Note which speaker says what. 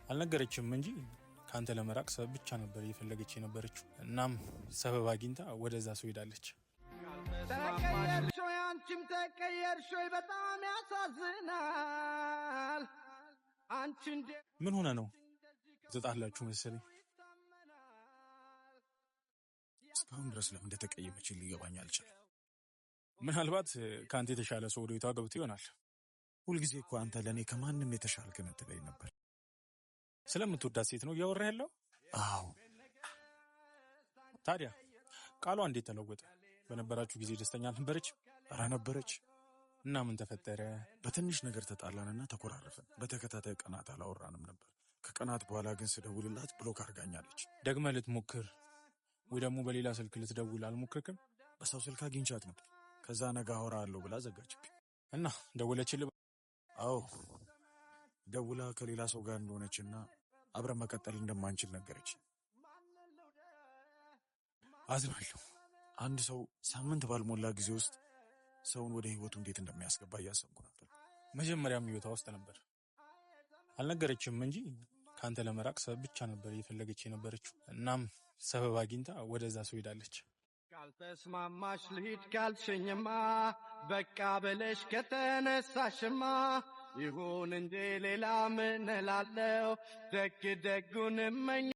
Speaker 1: አልነገረችም እንጂ ከአንተ ለመራቅ ሰበብ ብቻ ነበር እየፈለገች የነበረችው። እናም ሰበብ አግኝታ ወደዛ ሰው ሄዳለች።
Speaker 2: ተቀየርሽ ወይ፣ አንቺም ተቀየርሽ ወይ፣ በጣም ያሳዝናል። አንቺ እንደ
Speaker 1: ምን ሆነ ነው? ተጣላችሁ መሰለኝ።
Speaker 3: እስካሁን ድረስ ለምን እንደተቀየመች ሊገባኝ አልቻለም።
Speaker 1: ምናልባት ከአንተ የተሻለ ሰው ወደ ቤቷ ገብቶ ይሆናል።
Speaker 3: ሁልጊዜ እኮ አንተ ለእኔ ከማንም የተሻልክ ነህ ትለኝ ነበር።
Speaker 1: ስለምትወዳት ሴት ነው እያወራ ያለው?
Speaker 3: አዎ።
Speaker 1: ታዲያ ቃሏ እንዴት ተለወጠ? በነበራችሁ ጊዜ ደስተኛ አልነበረች?
Speaker 3: ኧረ ነበረች።
Speaker 1: እና ምን ተፈጠረ?
Speaker 3: በትንሽ ነገር ተጣላንና ተኮራረፍን። በተከታታይ ቀናት አላወራንም ነበር። ከቀናት በኋላ ግን ስደውልላት block አድርጋኛለች።
Speaker 1: ደግመህ ልትሞክር ወይ ደግሞ በሌላ ስልክ ልትደውል አልሞክርክም?
Speaker 3: በሰው ስልክ አግኝቻት ነበር። ከዛ ነገ አወራለሁ ብላ ዘጋችብኝ።
Speaker 1: እና ደወለችልህ?
Speaker 3: አዎ፣ ደውላ ከሌላ ሰው ጋር እንደሆነችና አብረን መቀጠል እንደማንችል ነገረች።
Speaker 1: አዝናለሁ።
Speaker 3: አንድ ሰው ሳምንት ባልሞላ ጊዜ ውስጥ ሰውን ወደ ህይወቱ እንዴት እንደሚያስገባ እያሰብኩ ነበር።
Speaker 1: መጀመሪያም ህይወቷ ውስጥ ነበር። አልነገረችም እንጂ ከአንተ ለመራቅ ሰበብ ብቻ ነበር እየፈለገች የነበረችው። እናም ሰበብ አግኝታ ወደዛ ሰው ሄዳለች።
Speaker 2: ካልተስማማሽ ልሂድ ካልሽኝማ፣ በቃ ብለሽ ከተነሳሽማ፣ ይሁን እንጂ ሌላ ምን እላለሁ? ደግ ደጉን እመኝ።